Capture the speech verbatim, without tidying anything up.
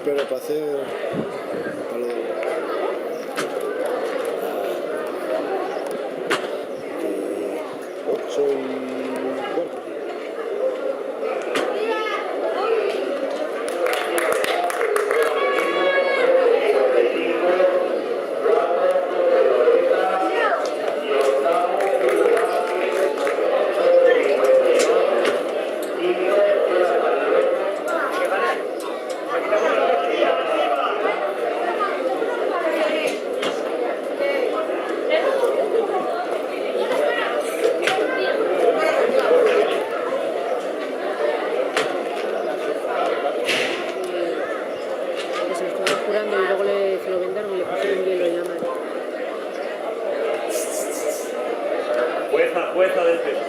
Pero pa hacer, pa lo de ocho y cuarto. Que se lo estuvo curando y luego le, se lo vendaron y le pusieron hielo en la mano. Jueza, jueza del peso.